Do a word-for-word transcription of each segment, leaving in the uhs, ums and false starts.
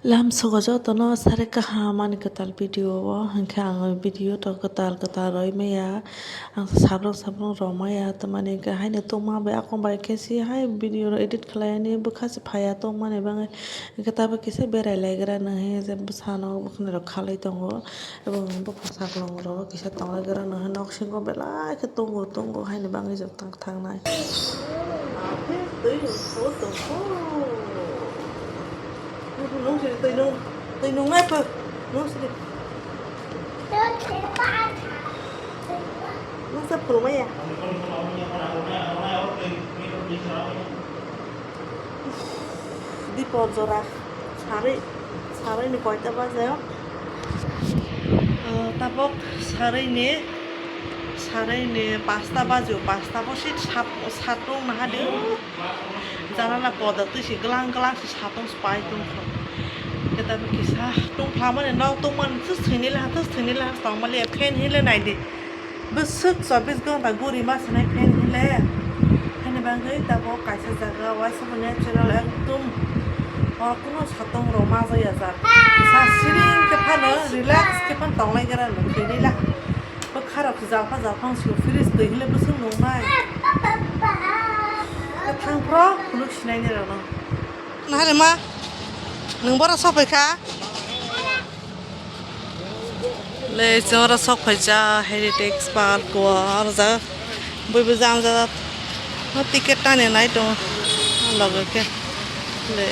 Lam sogo jotono sari kaham ani kwtal video o, hinkhe ang video to kwtal kwtal roi maya, ang sabrang sabrang rw maya, tamani hinkhe haino tongma bai akung bai khe si hai video rok edit khlai ani bwkha se phaiya tongmani bagwi, hinkhe tabuk kisa berai lai gra nw hinwi je bwsano bwkhwnirok khalai tongo. Abo bopha saklong ro kisa tongla gra no hai nok singo belai khe tongo tongo haini bagwi jok tang thangnai. Twi nung tho tong kho. Nung siri twi nung, twi nung nai pho. Nung siri. Nung sa phulmaya. Dipor jora. Sarui, sarui ni koita baje? Ah, tabok sarui ni, sarui ni pasta baje, pasta bo si sap-, satung naha di. Janala poda twi si glang glang si satung spai tong kho. Keta bo kisa tung pha mani nok tung mani twi thwini laha, twi thwini laha tong mali fan hile nai di. Bwswk chobbish ghonta guri ma swnai fan hile. Hani bagwi tabok kaisa jaga waisa bo natural ekdum. O kuno satung rok ma jaya jak. Sa siring khe phano relax khe phano tonglai gra no thwini la. Bwkha rok jalpha jalpha wng sio fridge twi hile bwswk nungnai. Thang phro phunuk sinai ni rok no. Nahale ma nwng boro sopai kha. Le chwng oro sok phaijak Heritage Park o, aro jaga bui bui jang jajak. O ticket tani nai tongo, o loge khe. Le.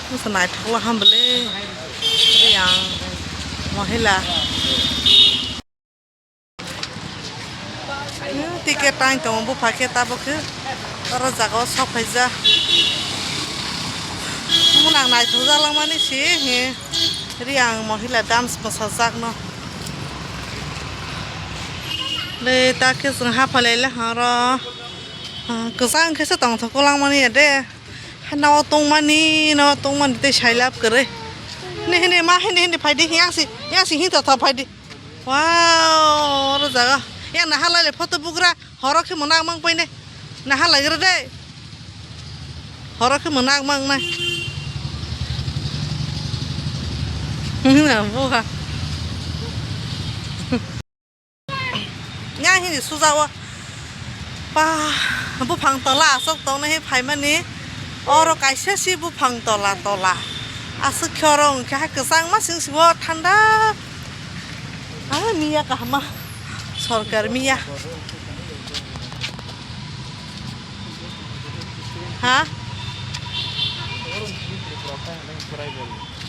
Masa naithok la ham bwle. Riyang Mohila. Hmm, ticket tang tongo bupha khe tabuk khe oro jaga o sok phaijak. Mwnang naithokjak langmani se he Riyang Mohila dance bwsajak no. Le ta khe chwng haphalai le horo, ah, kwchang khe se tongthok langmani ya de. Hano tongmani, no tongmani tei sailap kwrwi. Hini hini ma hini hini phaidi, yang si, yang si hini totho phaidi. Wow, oro jaga. Yang naha lai le photo bugra, horo khe mwnang mang paine. Naha lai gra de. Horo khe mwnang mang nai. Hini na buha. Nya hini suja o pa buphang tola aswk tongnai hai phaimani. Oro kaisa si buphang tola tola aswk khe oro hwnkhe hai kwchangma sing sing o thanda. Ah, miya kahama sorkar miya. Ha?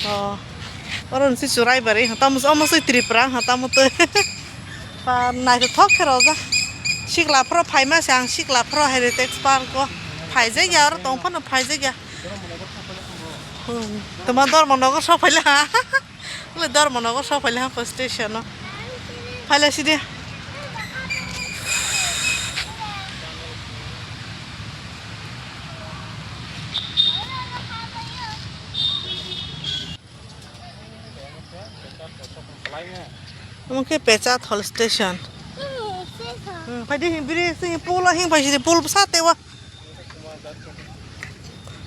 Oh. Oro nsi Churaibari, tamo omo se Tripura, tamo tei. Pa naithothok khe rojak. Sikla phoro phaima se ang sikla phoro Heritage Park o phaijak ya, oro tong phano phaijak ya. Hmm, toma Dharmanagar sophaila ha. Wle Dharmanagar sophaila ha po station o. Phaila sidi. Omo khe Pechat Hall Station. Hmm, phaidi him biri sing pool o him phaisidi pool bwsa tewa.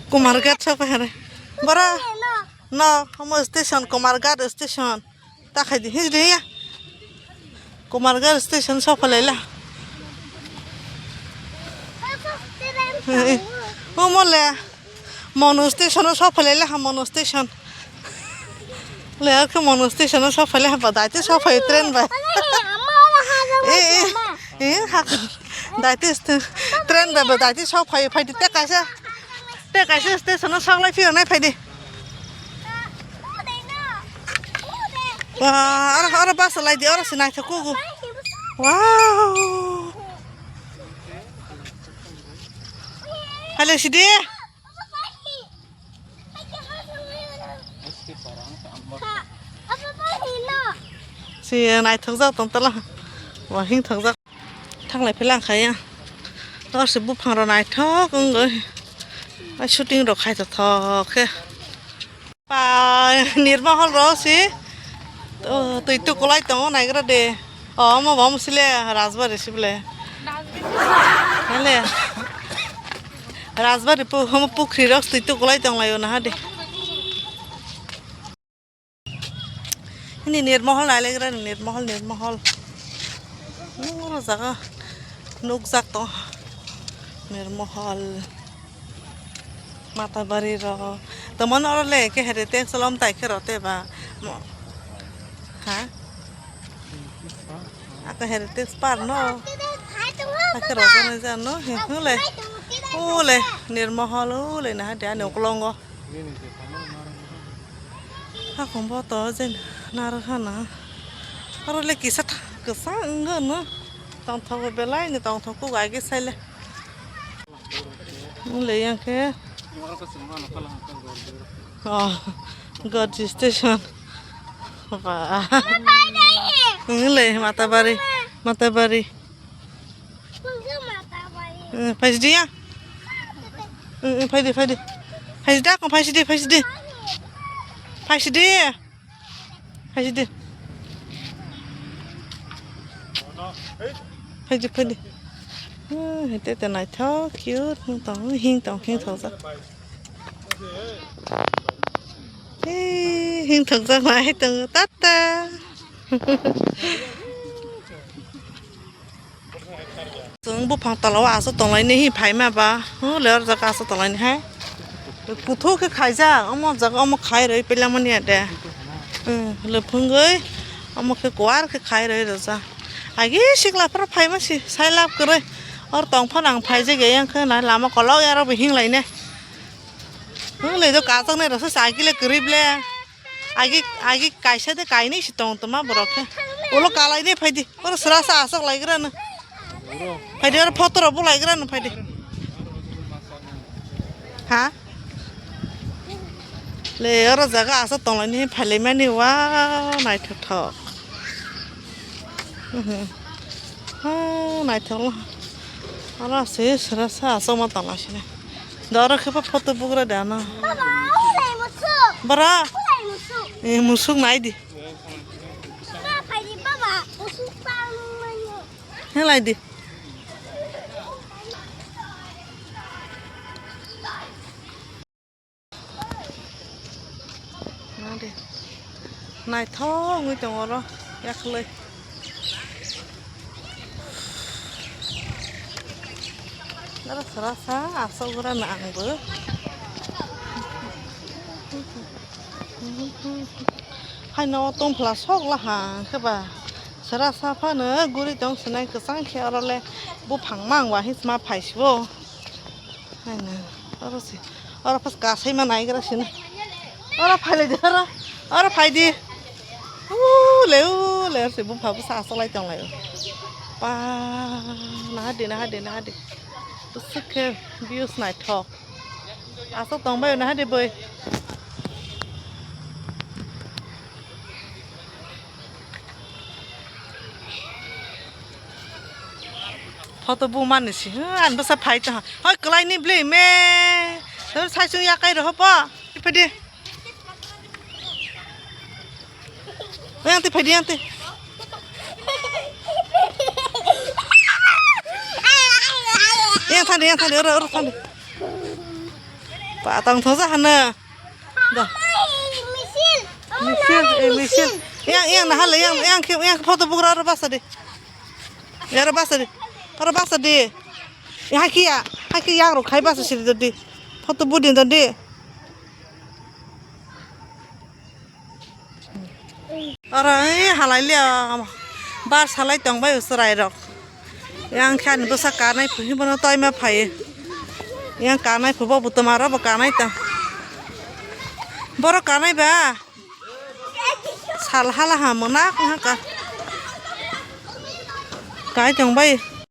Kumarghat sa phaire. Bara no, omo station Kumarghat station. Ta khaidi him de ya. Kumarghat station sa phalaila. Omo le. Mono station o sok phailai le ha, Mono station. Le ar khe Mono station o sok phailai ha, ba daite sok phai train bai. Eh, eh, eh, ha, daite st-, train bai ba daite sok phai, phai di, te kaisa, te kaisa station o sok lai phiyok nai phai di. Wah, aro, aro bus lai di, aro se naithok kugu. Wow. Phailai sidi. Si naithokjak tong tala. Wa hing thokjak. Thanglai phela ang khaya. Tor se buphang rok naithok wngwi. Ai shooting rok khai tongthok khe. Pa, Nirma hall ro si. To, twi tukulai tongo naigra de. O, omo bo omo sile Rajbari si bole. Hele. Rajbari pu-, omo pukhri rok twi tukulai tonglaio naha de. Hini Nirmohol nailegra ni Nirmohol, Nirmohol. Noro jaga nukjak tong. Nirmohol. Matabari ro. Tomon oro le ke heritage lom tai khe rote ba. Mo-, ha? Aka heritage park no. Aka rote no ja no. He, hule. Ule. Nirmohol ule naha de ani ukulongo. Hakhon bo to je narwkha na. Oro le kisa tha-, kwchang wngkha no. Tongthogo belai no tongthok kuk age sai le. Wng le yang khe. Oh, Gorji station. Ba. Wng le Matabari, Matabari. Eh, phaisidi ya. Eh, eh, phaidi, phaidi. Phaisidi, ako phaisidi, phaisidi. Phaisidi. Phaisidi. Phaidi, phaidi. Eh, hete te naithok, cute, wng tong, hing tong, hing thok jak. Eh, hing thok jak nai tong, tata. Chwng buphang tola o aswk tonglaini hi phaima ba, hw le oro jaga aswk tonglaini hai. Kuthuk khe khaijak, omo jaga omo khai rwi pailamani ya de. Wng, le phwngwi omo khe kuar khe khai rwi rwjak. Agi sikla phano phaima si, sai lab kwrwi. Oro tong phano ang phaijak ya, yang khe nai lama kolok ya, oro bo hing lainai. Wng le do kachang nai rwsa cycle kwrwi ble. Agi, agi kaisa de kainwi si tong tongma borok khe. Ulo kalai de phaidi. Oro sra sa aswk lai gra no. Phaidi oro photo rok bo lai gra no phaidi. Ha? Le oro jaga aswk tong lai ni phailai mani wa naithok thok. Mhm. Ah, naithok. Oro se sra sa aswk ma tong lai sini. Doro khe photo bugra de ano. Baba, ulai musuk. Bara? Ulai musuk. Eh, musuk nai di. Baba, phaidi baba, musuk pang mano. He lai di. Nang de. Naithok wngwi tongo oro, yakhlwi. Oro sra sa aswk gra no ang bo. Haino tongphla sok la ha khe ba. Sra sa phano guri tong sinai kwchang khe oro le buphang mang wa his ma phai si bo. Haino oro si, oro pas kasai ma nai gra sini. Oro phai lai di oro, oro phai di. U le, u le, oro si bupha bwsa aswk lai tong lai o. Pa, naha di, naha di, naha di. Bwswk khe views naithok. Aswk tong bai o naha di boi. Photo bu mani si, hmm, ani bwsa phai tong. Hoi, kwlai ni bwlwi me. Sai sung ya kai rw po. Phai di. Yang ti phai di, yang ti. Yang thang di, yang thang di, oro, oro thang di. Pa tong thosa hana. Da. Misil, eh, misil. Yang, yang naha le, yang, yang, yang photo bugra oro basa di. Oro basa di. Oro basa di. Ya, haki ya. Haki yang ro khai basa siri di. Photo bu di di. Oro, eh, halai le, bar salai tong bai chwrai rok. Yang khe ani bwsa kanai phu, bono toima phai. Yang kanai phu, bo butuma ro bo kanai ta. Boro kanai ba. Sal hala ha mona ha ka. Kai tong bai.